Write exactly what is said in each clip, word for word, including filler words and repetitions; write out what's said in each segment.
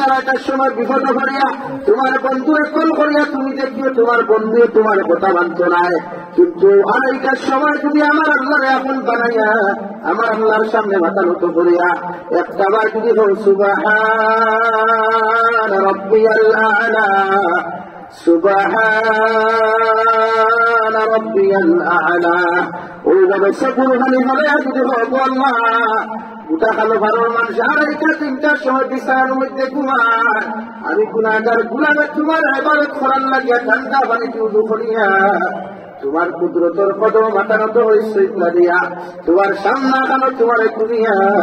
আড়াইটার সময় বিপদে পড়িয়া তুমার বন্ধুরে কল করিয়া তুমি দেখিও তুমার বন্ধু তুমার কথা মানতো নায়, কিন্তু আড়াইটার সময় তুমি আমার আল্লাহরে আপন বানাইয়া আমার আল্লাহর সামনে মাথা নত করিয়া একটা বার যদি কও, "সুবহান রাব্বিয়াল আ'লা, সুবহান রাব্বিয়াল আ'লা।" ওইভাবে চকুর পানি ফালাইয়া যদি কও, "আল্লাহ, গোটা কালো বারোর মানুষ আড়াইটা তিনটার সময় বিছানার মধ্যে ঘুমায়, আমি গুনাহগার গোলামে তুমার ইবাদত করার লাগিয়া ঠান্ডা পানিতে উযু করিয়া তুমার কুদরতর কদমো মাথা নত অই সিজদা দিয়া, তুমার সামনে খানো তুমারে দুনিয়া,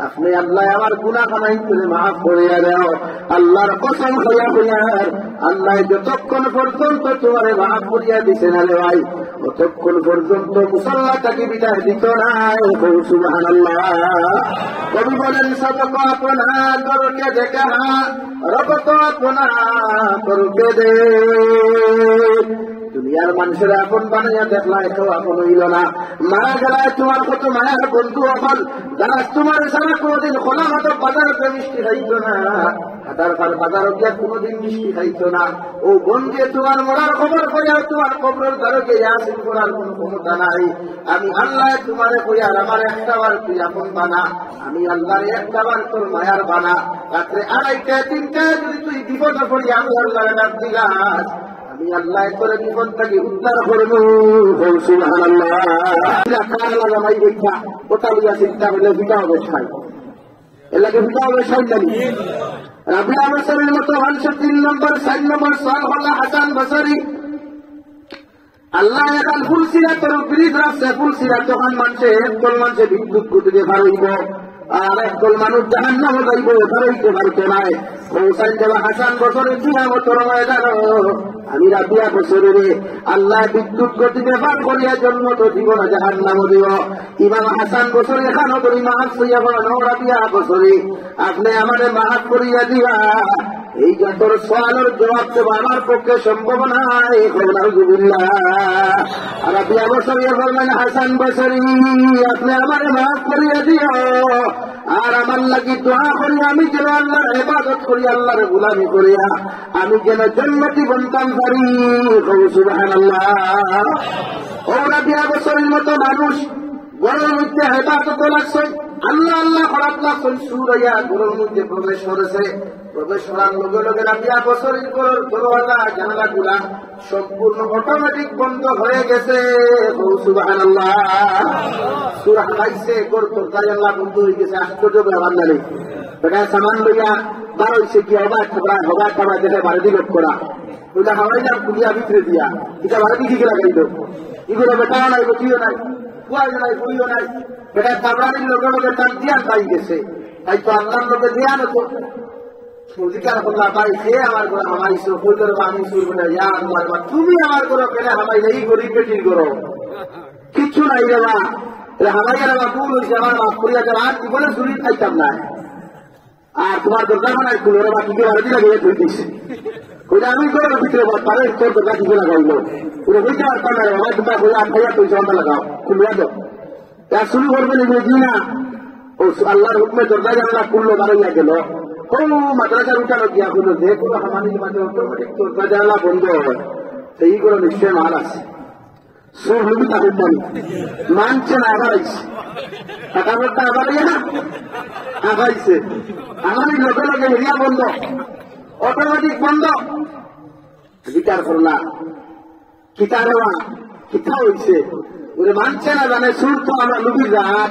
আপনে আল্লাহ আমার গুনাহ খানাইন তুলে মাফ করিয়া দেও।" আল্লাহর কসম খাইয়া কইয়ার, আল্লাহ যতক্ষণ পর্যন্ত তুমারে মাফ করিয়া দিছে না রে ভাই, অতক্ষণ পর্যন্ত মুসল্লা থাকি বিদায় দিত নায়। কও সুবহানাল্লাহ। কবি বলেন, "সবক আপনা করকে দেখা, রব কো আপনা করকে দেখ।" দুনিয়ার মানুষরে আপন বানাইয়া দেখলায়, কেউ আপন অইল না। মারা গেলায় তুমার কত মায়ার বন্ধু অকল, যারা তুমারে ছাড়া কোনোদিন খোলা মাঠো বাজারো মিষ্টি খাইতো না, হাটার পার বাজারো গিয়া কোনোদিন মিষ্টি খাইতো না। অউ বন্ধুয়ে তুমার মরার খবর কইয়াও তুমার কবরর দ্বারো গিয়া ইয়াসিন পড়ার কোনো ক্ষমতা নাই। আমি আল্লায় তুমারে কইয়ার, আমারে একটা বার তুই আপন বানা, আমি আল্লাহরে একটা বার তোর মায়ার বানা। রাত্রে আড়াইটায় তিনটায় যদি তুই বিপদো পড়ি, আমি আল্লাহরে ডাক দিলাস, আমি আল্লায় তোরে বিপদ থাকি উদ্ধার করমু। কও সুবহানাল্লাহ। কার লাগা ভাই দেখা, ওটা লইয়া চিন্তা করলে দুইটা হবে ছাই। এর লাগি দুইটা হবে ছাই জানি। রাবিয়া বসরির মতো মানুষের তিন নম্বর, চাইর নম্বর সওয়াল করলা হাসান বসরি। আল্লায় এখান ফুলসিরাতর ব্রিজ রাখছে, ফুলসিরাত যখন মানষে, একদল মানষে বিদ্যুৎ গতিতে পার অইবো, আর একদল মানুষ জাহান্নামো যাইবো, পার অইতে পারতো নায়। পৌঁছাই দেওয়া হাসান বসরি কিয়ামতর ময়দানো, আমি রাবিয়া বসরিরে আল্লায় বিদ্যুৎ গতিতে পার করিয়া জন্নতো দিবো না জাহান্নামো দিবো। ইমাম হাসান বসরি এখানো ধরি মাফ চাইয়া বলেন, "ও রাবিয়া বসরি, আপনে আমারে মাফ করিয়া দিবা।" এই জাতর সওয়ালর জবাব দেওয়া আমার পক্ষে সম্ভব নায়। কও নাউজুবিল্লাহ। আর রাবিয়া বসরি ফরমাইন, "হাসান বসরি, আপনে আমারে মাফ করিয়া দিও, আর আমার লাগি দোয়া করি, আমি যেন আল্লাহর ইবাদত করি, আল্লাহর গোলামি করিয়া আমি যেন জন্নতি বনতাম পারি।" কও সুবহানাল্লাহ। ও রাবিয়া বসরির মতো মানুষ ঘরর মধ্যে হেফাজত লাগছইন, আল্লাহ আল্লাহ করাত লাগছইন, চুর অইয়া ঘরর মধ্যে প্রবেশ করেছে। প্রবেশ করার লগে লগে রাবিয়া বসরির ঘরর দরওয়াজা জানালাগুলা সম্পূর্ণ অটোমেটিক বন্ধ হয়ে গেছে। কও সুবহানাল্লাহ। চুর হামাইছে, ঘরর দরজা জানালা বন্ধ হয়ে গেছে, আশ্চর্য ব্যাপার না নি? বেটায় সামান লইয়া বার অইছে কি হবা থাবড়ায়, হবা থাবড়ায় দেখে বাড়ি দিল করা। ওইটা হামাইলাম খুলিয়া ভিতরে দিয়া, ইটা বাড়ি দিকে লাগাইল। ইগুলো বেটাও নাই, বেটিও নাই, পুয়াইও নাই, পুড়িও নাই। বেটায় থাবড়ানির লগে লগে তার দিয়ান পাই গেছে। তাই তো আল্লাহর লগে দিয়ান তো। অধিকার করলা, "ভাই, কে আমার ঘরো হামাইছো?" কইল, "রে বা, আমি চুর।" বলে, "ইয়া আল্লাহ, বা তুমি আমার ঘরো কেনে হামাইলে? ই গরিব বেটির ঘরো কিচ্ছু নাই রে বা। রে হামাইয়া রে বা, ভুল অইছে, আমারে মাফ করিয়া দেও, আর জীবনে চুরি খাইতাম না।" আর তুমার দরজা বানাই খুলো রে বা, কিতা বাড়ি দিলা গিয়া থই দিছে। কইলা, "আমি ঘরর ভিতরে বা, পারে তোর দরজা কিতা লাগাইল?" ওরে কইতে পারতাম না রে বাবা, তোমরা কইলা, "আটকাইয়া থইছো, আমরা লাগাও, খুলিয়া দাও।" তা শুরু করবে নি, বুঝি না। ও আল্লাহর হুকুমে দরজা জানালা খুললো, বাড়াইয়া গেল। ও মাদ্রাসার উঠানো গিয়া কইল, "যে কোনো হামানির মাঝে অটোমেটিক দরজা জানালা বন্ধ হয়, সেই করে নিশ্চয় মাল আছে।" চুর লুবি থাকইন না নি? মানছে না, আবার আইছে। টাকা পয়সা আবার আইয়া না? আবার আইছে। আমার এই লগে লগে এরিয়া বন্ধ, অটোমেটিক বন্ধ। বিচার করলা, "কিতা রে বা, কিতা অইছে?" ওরে মানছে না, জানে চুর তো আমার লুবি জাত।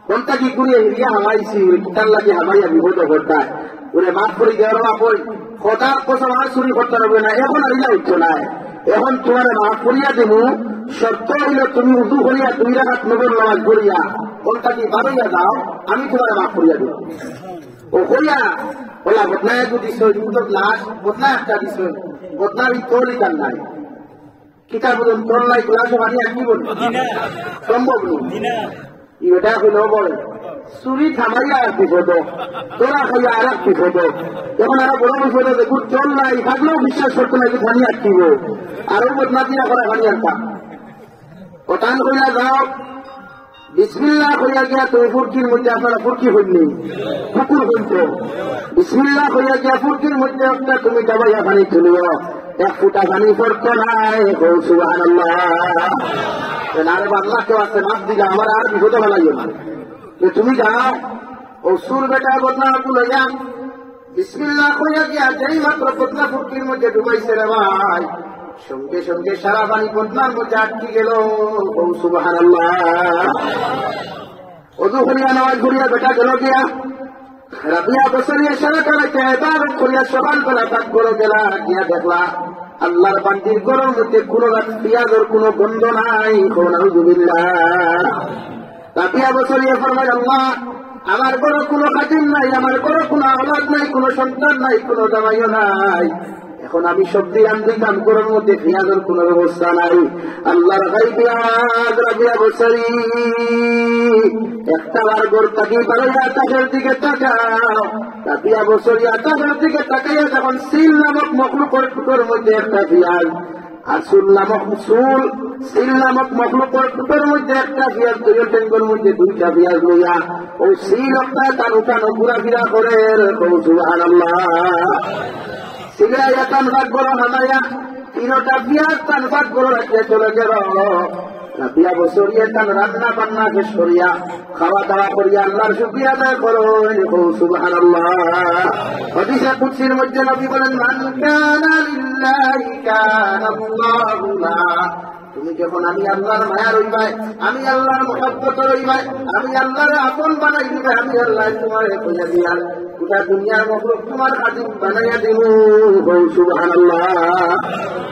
কোনটা কি করিয়া হিরিয়া হামাইছি, ওরে কিতার লাগি হামাইয়া বিপদ করতায়। ওরে মাফ করি দেওয়ার বাপ ওই, খোদার কসম আর চুরি করতে পারবে না, এখন আর ইলা উঠতো না। এখন তুমারে মাফ করিয়া দিমু, শর্ত অইল তুমি উজু করিয়া দুই রাকাত নফল নামাজ পড়িয়া, কোনটা কি বারইয়া যাও, আমি তুমারে মাফ করিয়া দিমু। ও কইয়া, ওলা বদনায় যদি সই, দুটো গ্লাস, বদনা একটা দিছে, বদনার এই তলি তার নাই। কিতাব বলুন, তোর লাই গ্লাসে পানি আটকিব না। সম্ভব নয়। ই বেটা কইল, "বল, চুরি থামাইয়া এক বিপদ, তোরা খাইয়া আর এক বিপদ। এখন আরো বড় বিপদ, দেখুন, চল নাই, থাকলেও বিশ্বাস করতে নাই, পানি আটকিব। আরো বদনাম দিয়া করা পানি আনতাম।" ওতান কইলা, "যাও, বিসমিল্লাহ কইয়া গিয়া তুমি ফুটকির মধ্যে, আপনারা ফুটকি কইন নি, পুকুর কইন তো, বিসমিল্লাহ কইয়া গিয়া ফুটকির মধ্যে একটা তুমি দাবাইয়া পানি তুলিও, এক ফুটা পানি পড়তো নায়। কও সুবহানাল্লাহ। না রে বা, আল্লাহ কেউ আছে, মাফ দিলা, আমার আর বিপদে বানাইও না। যে তুমি যাও, ও চুল বেটা বদনা তুলাইয়া, বিসমিল্লাহ কইয়া গিয়া যেই মাত্র বদনা ফুটকির মধ্যে ডুবাইছে রে ভাই, সঙ্গে সঙ্গে সারা পানি বদনার মধ্যে আটকি গেল। কও সুবহানাল্লাহ। ওযু করিয়া নামাজ পড়িয়া বেটা গেল গিয়া, রাবিয়া বসরিয়ে সারা রাইত ইবাদত করিয়া সকালবেলা তার ঘরো গেলা, গিয়া দেখলা আল্লাহর বান্দির ঘরর মধ্যে কোনো পিয়াজর কোনো গন্ধ নাই। কও নাউজুবিল্লাহ। রাবিয়া বসরিয়ে ফরমায়, আল্লাহ, আমার ঘরো কোনো খাদিম নাই, আমার ঘরো কোনো আওলাদ নাই, কোনো সন্তান নাই, কোনো জামাইও নাই। এখন আমি সবজি রান্ধিতাম, ঘরর মধ্যে পিয়াজর কোনো ব্যবস্থা নাই। আল্লাহর গাইবি আওয়াজ, রাবিয়া বসরি একটা বার ঘর থাকি বারইয়া আকাশের দিকে তাকাও। রাবিয়া বসরি আকাশের দিকে তাকাইয়া যখন সিল নামক মখলুকর ফুটর মধ্যে একটা পিয়াজ, আর চুল নামক চুল, সিল নামক মখলুকর ফুটর মধ্যে একটা পিয়াজ, দুইও ঠেঙ্গর মধ্যে দুইটা পিয়াজ লইয়া ও সিল একটা তার উঠানো ঘুরাফিরা করের। কও সুবহানাল্লাহ। সিল আইয়া তান পাকঘরো হামাইয়া তিনোটা পিয়াজ তান পাকঘরো রাখিয়া চলে গেল। রাবিয়া বসরিয়ে তান রান্না বান্না শেষ করিয়া, খাওয়া দাওয়া করিয়া আল্লাহর শুকরিয়া আদায় করইন। কও সুবহানাল্লাহ। হাদিসে কুদসির মধ্যে নবী বলেন, মান কানা লিল্লাহি কানাল্লাহু লা। তুমি যখন আমি আল্লাহর মায়ার অইবায়, আমি আল্লাহর মহব্বতর অইবায়, আমি আল্লাহরে আপন বানাই দিবায়, আমি আল্লায় তুমারে কইয়া দিয়ার গোটা দুনিয়ার মখলুক তুমার খাদিম বানাইয়া দিমু। কও সুবহানাল্লাহ।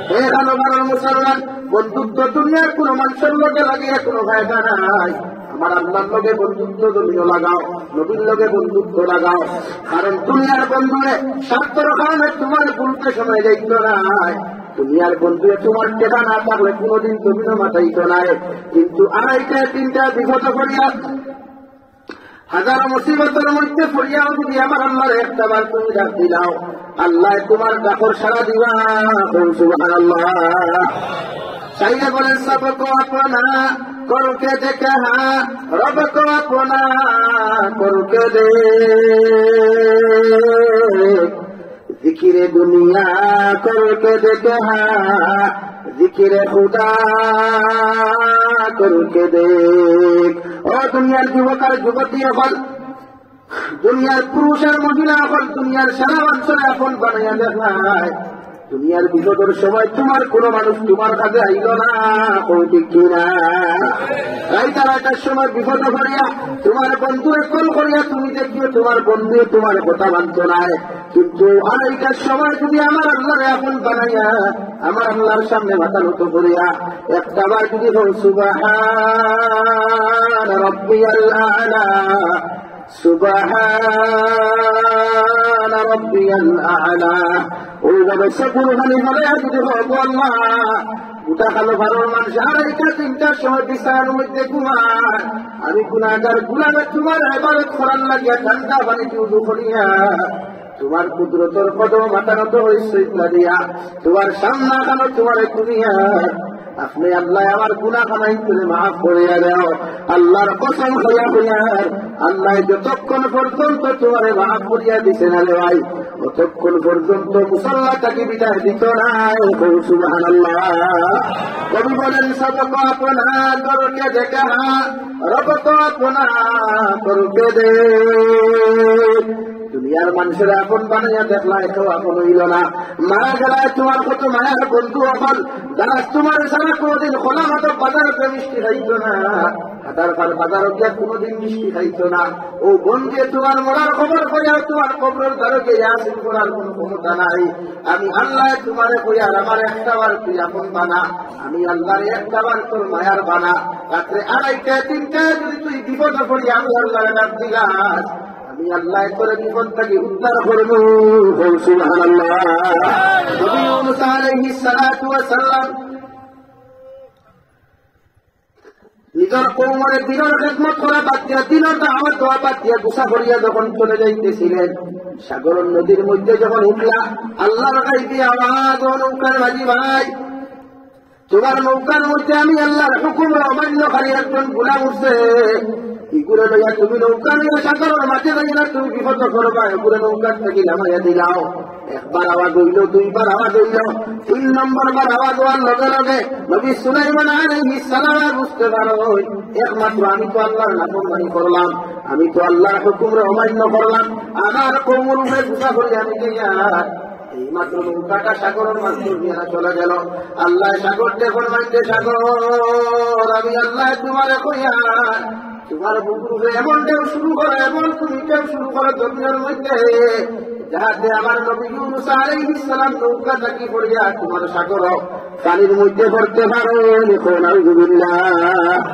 হে ভালো ভালো মুসলমান, বন্ধুত্ব দুনিয়ার কোনো মানুষর লগে লাগিয়া কোনো ফায়দা নাই। আমার আল্লাহর লগে বন্ধুত্ব জমিনো লাগাও, নবীর লগে বন্ধুত্ব লাগাও। কারণ দুনিয়ার বন্ধুরে স্বার্থর কারণে তুমার ভুলতে সময় যাইতো নায়। দুনিয়ার বন্ধুরে তুমার টেকা না থাকলে কোনোদিন জমিনো মাতাইতো নায়। কিন্তু আড়াইটা তিনটা বিপদ করিয়া, হাজারো মুসিবতর মধ্যে পড়িয়াও যদি আমার আল্লাহরে একটা বার তুমি ডাক দিলাও, আল্লায় তুমার ডাকর সাড়া দিবা। কও সুবহানাল্লাহ। সাইয়েদে বলেন, সবকো আপনা করকে দেখে হ্যাঁ, রবকো আপনা করকে দেখ। জিকিরে দুনিয়া করকে দেখে হ্যাঁ, জিকিরে খুদা করকে দেখ। ও দুনিয়ার যুবক আর যুবতী অকল, দুনিয়ার পুরুষ আর মহিলা অকল, দুনিয়ার সারা মানুষরে আপন বানাইয়া দেখলায়। দুনিয়ার বিপদর সময় তুমার কোনো মানুষ তুমার কাছে আইলো না, কও ঠিক কি না? রাইত আড়াইটার সময় বিপদ করিয়া তুমার বন্ধুরে কল করিয়া তুমি দেখিও তুমার বন্ধু তুমার কথা মানতো নায়। কিন্তু আড়াইটার সময় যদি আমার আল্লাহরে আপন বানাইয়া আমার আল্লাহর সামনে মাথা নত করিয়া একটা বার যদি কও, সুবহান রব্বিয়াল আলা, সুবহান রব্বিয়াল আলা। ওইভাবে চকুর পানি ফালাইয়া যদি কও, আল্লাহ, গোটা কালো বারোর মানুষ আড়াইটা তিনটার সময় বিছানার মধ্যে ঘুমায়, আমি গুনাহগার গোলামে তুমার ইবাদত করার লাগিয়া ঠান্ডা পানিতে উযু করিয়া তুমার কুদরতর কদমো মাথা নত অই সিজদা দিয়া তুমার সামনে খানো তুমারে দুনিয়া, আপনে আল্লাহ আমার গুনাহ খানাইন তুলে মাফ করিয়া দেও। আল্লাহর কসম খাইয়া কইয়ার, আল্লাহ যতক্ষণ পর্যন্ত তুমারে মাফ করিয়া দিছে না রে ভাই, অতক্ষণ পর্যন্ত মুসল্লা থাকি বিদায় দিতো নায়। কও সুবহানাল্লাহ। কবি বলেন, সবকো আপনা করকে দেখে হ্যাঁ, রবকো আপনা করকে দেখ। দুনিয়ার মানুষরে আপন বানাইয়া দেখলায়, কেউ আপন অইলো না। মারা গেলায় তুমার কত মায়ার বন্ধু অকল, যারা তুমারে ছাড়া কোনোদিন খোলা মাঠো বাজারো গিয়া মিষ্টি খাইতো না, হাটার পার বাজারো গিয়া কোনোদিন মিষ্টি খাইতো না। ও বন্ধুয়ে তুমার মরার খবর পাইয়া তুমার কবরর দ্বারো গিয়া ইয়াসিন পড়ার কোনো ক্ষমতা নাই। আমি আল্লায় তুমারে কইয়ার, আমারে একটা বার তুই আপন বানা, আমি আল্লাহরে একটা বার তোর মায়ার বানা। রাত্রে আড়াইটায় তিনটায় যদি তুই বিপদো পড়ি আমি আল্লাহরে ডাক দিলাস, আমি আল্লায় তোরে বিপদ থাকি উদ্ধার করমু। কও সুবহানাল্লাহ। নবী ইউনুস আলাইহিস সালাতু ওয়াস সালাম নিজর কওমরে দিনর খেদমত করা বাদ দিয়া, দিনর দাওয়াত দেওয়া বাদ দিয়া, গুসা করিয়া যখন চলে যাইতেছিলেন, সাগরর নদীর মধ্যে যখন উঠলা, আল্লাহর গাইবি আওয়াজ, ও নৌকার মাঝি ভাই, তোমার নৌকার মধ্যে আমি আল্লাহর হুকুমর অমান্যকারী একজন গোলাম উঠছে, ইগুরে লইয়া তুমি নৌকা লইয়া সাগরর মাঝে যাইয়া তুমি বিপদ করবা, ইগুরে নৌকার থাকি নামাইয়া দিলাও।" একবার আওয়াজ অইল, দুইবার আওয়াজ অইল, তিন নম্বর বার আওয়াজ অওয়ার লগে লগে নবী সুলাইমান আলাইহিস সালাম বুঝতে পারইন, একমাত্র আমি তো আল্লাহর নাফরমানি করলাম, আমি তো আল্লাহর হুকুমর অমান্য করলাম, আমার কওমর উপরে গুসা করি আমি গিয়া এই মাত্র নৌকাটা সাগরর মাঝে নিয়া চলে গেল। আল্লাহ সাগররে ফরমাইছে, "সাগর, আমি আল্লাহ তোমারে কইয়া, তোমার বুকুর উপরে এমন ঢেউ শুরু করো, এমন তুমি ঢেউ শুরু করো জমিনের মধ্যে, যাহাতে আমার নবী ইউনুস আলাইহিস সালাম নৌকা থাকি পড়িয়া তোমার সাগর পানির মধ্যে পড়তে পারইন।" কও নাউজুবিল্লাহ।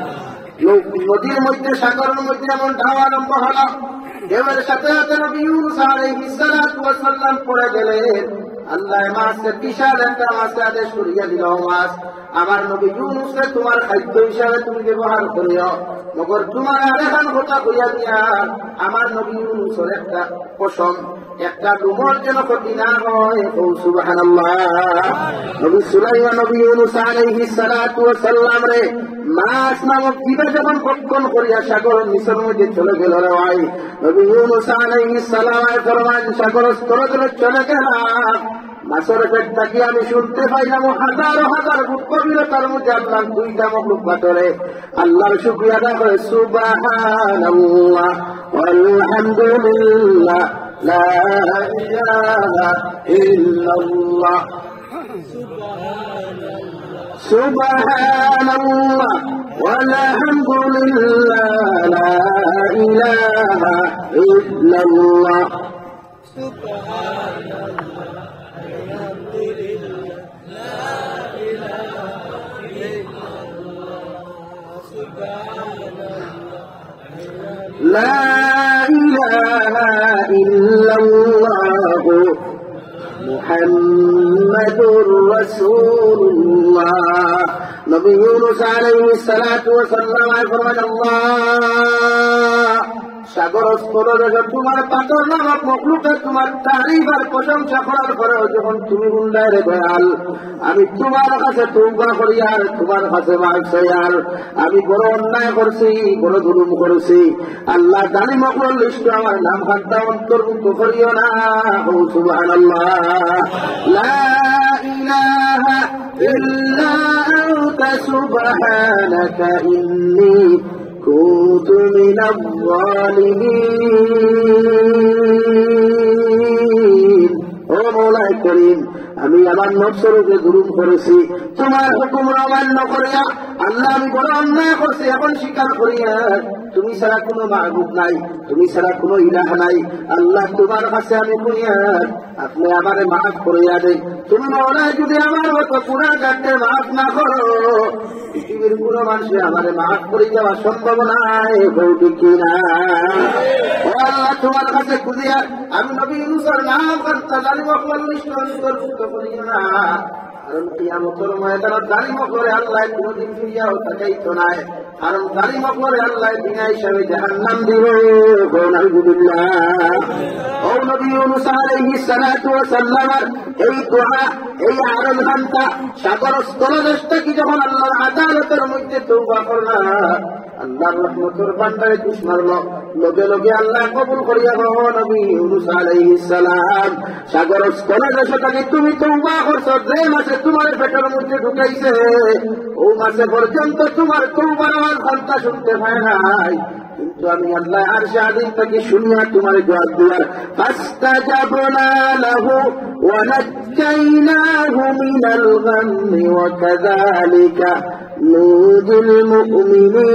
নৌ-, নদীর মধ্যে, সাগরর মধ্যে এমন ঢেউ আরম্ভ হলো, ঢেউয়ের সাথে সাথে নবী ইউনুস আলাইহিস সালাতু ওয়াস সালাম পড়ে গেলেন। আল্লাহ মাছে, বিশাল একটা মাছে আদেশ করিয়া দিল, "ও মাছ, আমার নবী ইউনুসরে তোমার খাদ্য হিসাবে তুমি ব্যবহার করিও, মগর তোমার আরেকখান কথা কইয়া দিয়া, আমার নবী ইউনুসর একটা পশম, একটা ডুমর যেন ক্ষতি না হয়।" কও সুবহানাল্লাহ। নবী সুলাইমান নবী ইউনুস আলাইহিস সালাতু ওয়াস সালামরে মাছ নামক জীবে যখন ভক্ষণ করিয়া সাগরর নিচর মধ্যে চলে গেল রে ভাই, নবী ইউনুস আলাইহিস সালাম ফরমাইন, সাগরর তলদেশে চলে গেলাম, মাছর পেট থাকি আমি শুনতে পাইলাম হাজারো হাজার ফুট গভীরতার মধ্যে আপনার দুইটা মখলুক পাথরে আল্লাহর শুকরিয়া আদায় করে, "সুবহানাল্লাহ, আলহামদুলিল্লাহ, লা ইলাহা ইল্লাল্লাহ, সুবহানাল্লাহ, আলহামদুলিল্লাহ, লা ইলাহা ইল্লাল্লাহ।" لا إله إلا الله محمد رسول الله। নবী ইউনুস আলাইহিস সালাতু ওয়াস সালাম ফরমান, "আল্লাহ, সাগরর তলদেশে তোমার পাথর নামক মখলুকে তোমার তারিফ আর প্রশংসা করার পরেও যখন তুমি বললায় রে দয়াল, আমি তোমার কাছে তওবা করিয়ার, তোমার কাছে মাফ চাইয়ার, আমি বড় অন্যায় করছি, বড় জুলুম করছি। আল্লাহ, জালিম অকলর লিস্টো আমার নাম খান্তা অন্তর্ভুক্ত করিও না।" কও সুবহানাল্লাহ। لا إله إلا أنت سبحانك إني كنت من الظالمين। ও মওলায় করিম, আমি আমার নফসর উপরে জুলুম করেছি, তোমার হুকুম অমান্য করিয়া। আল্লাহ, আমি বড় অন্যায় করছি, এখন স্বীকার করিয়া, তুমি ছাড়া কোনো মাবুদ নাই, তুমি ছাড়া কোনো ইলাহ নাই। আল্লাহ, তোমার কাছে আমি ফরিয়াদ, আপনি আমারে মাফ করিয়া দেন। তুমি মওলায় যদি আমার মতো গুনাহগাররে মাফ না করো, পৃথিবীর কোনো মানুষে আমারে মাফ করি দেওয়া সম্ভব নায়। বউ ঠিক কি না? ও আল্লাহ, তোমার কাছে খুঁজিয়ার, আমি নবী ইউনুসর নাম খান্তা জালিম অকলর লিস্টো অন্তর্ভুক্ত করিও না। কারণ কিয়ামতর ময়দানে জালিম অকলরে আল্লাহ কোনোদিন ফিরিয়াও তাকাইতো নায়। কারণ জালিম অকলরে আল্লাহ বিনা হিসাবে জাহান্নাম দিবো। কও নাউজুবিল্লাহ। ও নবী ইউনুস আলাইহিস সালাতু ওয়াস সালামর এই দোয়া, এই আরজ খান্তা, সাগরর তলদেশ থাকি যখন আল্লাহর আদালতর মধ্যে তওবা করলা, আল্লাহর রহমতর ভান্ডারে তুষ মারলো, লগে লগে আল্লাহ কবুল করিয়া, ও নবী ইউনুস আলাইহিস সালাম, সাগরর তলদেশ থাকি তুমি তওবা করছো, যে মাছে তোমার পেটর মধ্যে ঢুকাইছে, ও মাছে পর্যন্ত তোমার তওবার আওয়াজ খান্তা শুনতে পায় নাই। কিন্তু আমি আল্লাহ আরশে আজিম থাকি শুনিয়া তোমার জবাব দিয়ার। فاستجبنا له ونجيناه من الغم وكذلك ننجي المؤمنين।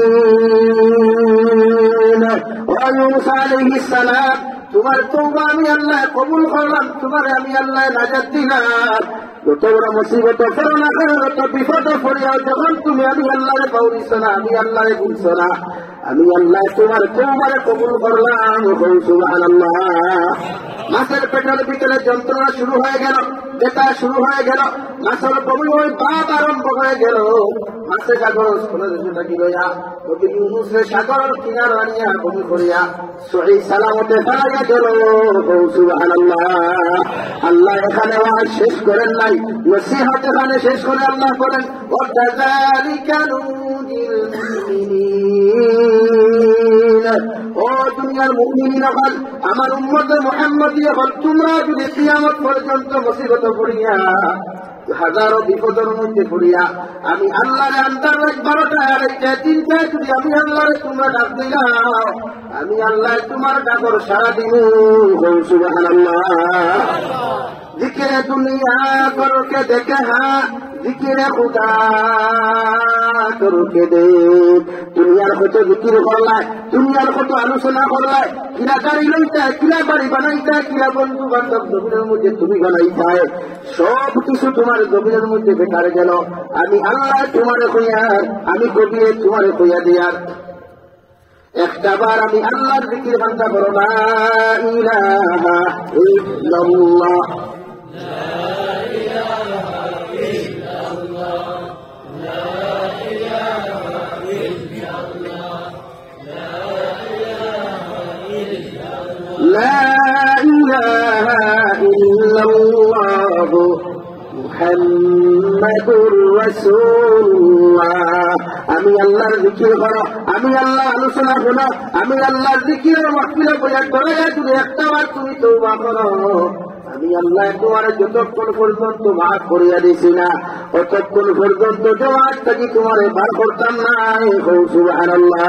ও ইউনুস আলাইহিস সালাম, তোমার তওবা আমি আল্লাহ কবুল করলাম, তোমারে আমি আল্লাহ নাজাত দিলাম। যত বড় মুসিবত, যত বিপদে পড়িয়াও যখন তুমি আমি আল্লাহরে পাউরিছো না, আমি আল্লাহরে ভুলছো না, আমি আল্লাহ তোমার তওবারে কবুল করলাম। কও সুবহানাল্লাহ। মাছের পেটের ভিতরে যন্ত্রণা শুরু হয়ে গেল, ব্যথা শুরু হয়ে গেল, মাছের বমি ওই ভাব আরম্ভ হয়ে গেল। মাছে সাগরর তলদেশ থাকি লইয়া নবী ইউনুসরে সাগরর কিনারা আনিয়া বমি করিয়া সহি সালামতে ফালাইয়া গেল। কও সুবহানাল্লাহ। আল্লাহ এখানে ওয়াজ শেষ করেন নাই, নসিহত এখানে শেষ করে আল্লাহ বলেন, "ওয়া কাযালিকা নুনজিল মুমিনিন।" ও দুনিয়ার মুমিনিন অকল, আমার উম্মতে মুহাম্মদী অকল, তোমরা যদি কিয়ামত পর্যন্ত মুসিবত পড়িয়া, হাজারো বিপদর মধ্যে পড়িয়া, আমি আল্লাহরে আন্দার রাইত বারোটায়, আড়াইটায়, তিনটায় যদি আমি আল্লাহরে তোমরা ডাক দিলাও, আমি আল্লাহ তোমার ডাকর সাড়া দিমু। কও সুবহানাল্লাহ। জিকিরে দুনিয়া করো কে দেখে হ্যাঁ, জিকিরে খুদা করো কে দেখ। দুনিয়ার কত জিকির করলায়, দুনিয়ার কত আলোচনা করলায়, কিলা গাড়ি লইতায়, কিলা বাড়ি বানাইতায়, কিলা বন্ধু বান্ধব জমিনের মধ্যে তুমি বানাইতায়, সব কিছু তোমার জমিনের মধ্যে বেকার গেল। আমি আল্লাহ তোমারে কইয়ার, আমি কবিরে তোমারে কইয়া দিয়ার। একটা বার আমি আল্লাহর জিকির বান্দা বলো, লা ইলাহা ইল্লাল্লাহ। লা ইলাহা ইল্লাল্লাহু মুহাম্মাদুর রাসূলুল্লাহ। আমি আল্লাহর জিকির করো, আমি আল্লাহর আলোচনা শুনো, আমি আল্লাহর জিকিরের মাহফিলে বইয়া ডরাইয়া যদি একটা বার তুমি তওবা করো, আমি আল্লাহ তোমারে যতক্ষণ পর্যন্ত মাফ করিয়া দিছি না, অতক্ষণ পর্যন্ত জমাত থাকি তোমারে বার করতাম না। কও সুবহানাল্লাহ।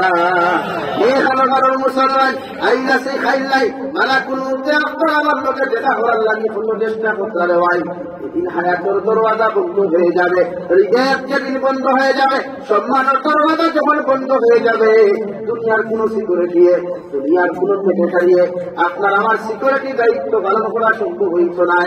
এ খালো কারণ মুসলমান, আইলা সে খাইলাই, মারা কোন মুহূর্তে আপনার আমার লগে দেখা করার লাগি কোনো চেষ্টা করতে রে ভাই। এদিন হায়াতর দরওয়াজা বন্ধ হয়ে যাবে, হৃদয় যেদিন বন্ধ হয়ে যাবে, সম্মানের দরওয়াজা যখন বন্ধ হয়ে যাবে, দুনিয়ার কোনো সিকিউরিটি, দুনিয়ার কোনো সেক্রেটারি আপনার আমার সিকিউরিটি দায়িত্ব পালন করা সম্ভব হইতো না।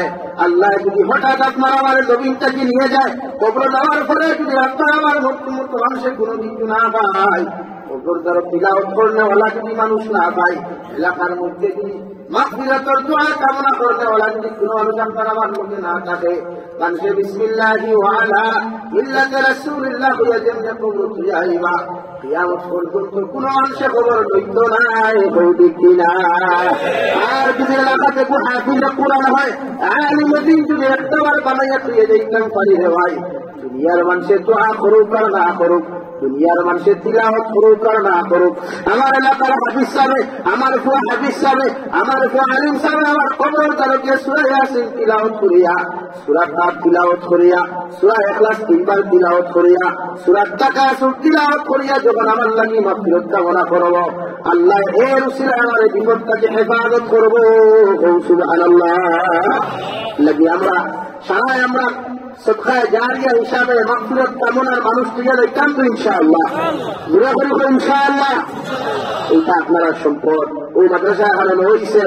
আল্লাহ যদি হঠাৎ আপনার আমার জমিন থেকে নিয়ে যায়, কবর দেওয়ার পরে যদি আপনার আমার মতো মতো মানুষের কোনো কিছু না পায়, কবর দ্বারা তিলাওয়াত করনেওয়ালা যদি মানুষ না পায়, এলাকার মধ্যে যদি মাগফিরাতর দোয়া কামনা করনেওয়ালা যদি কোনো মানুষ আপনার আমার মধ্যে না থাকে, মানুষে বিসমিল্লাহি ওয়া আলা মিল্লাতি রাসূলিল্লাহ বইয়া যেমনে কবর তুলিয়া আইবা, কিয়ামত পর্যন্ত কোনো মানুষে কবর লইতো না। কও ঠিক কিনা? আর যদি এলাকাতে কোনো হাফিজে কোরআন হয়, আলিমে দিন যদি একটা বার বানাইয়া তুলিয়া যাইতাম পারি রে ভাই, দুনিয়ার মানুষে দোয়া করুক আর না করুক, দুনিয়ার মানুষে তিলাওয়াত করুক আর না করুক, আমার এলাকার হাফিজ সাহেব, আমার ফুয়া হাফিজ সাহেব, আমার ফুয়া আলিম সাহেব, আমার কবর তারকে সূরা ইয়াসিন তিলাওয়াত করিয়া, সূরা কাফ তিলাওয়াত করিয়া, সূরা ইখলাস তিনবার তিলাওয়াত করিয়া, সূরা তাকাসুর তিলাওয়াত করিয়া যখন আমার লাগি মাগফিরাত কামনা করব, আল্লাহ এর উসিলায় আমার এই বিপদ থেকে হেফাজত করব। কও সুবহানাল্লাহ। লাগি আমরা সারাই আমরা সদকায়ে জারিয়া হিসাবে মাগফিরাত কামনার মানুষ তুলিয়া যাইতাম তো ইনশাআল্লাহ। জোরে করি কও ইনশাআল্লাহ। এটা আপনারা সম্পদ, ওই মাদ্রাসা হারানো হয়েছে।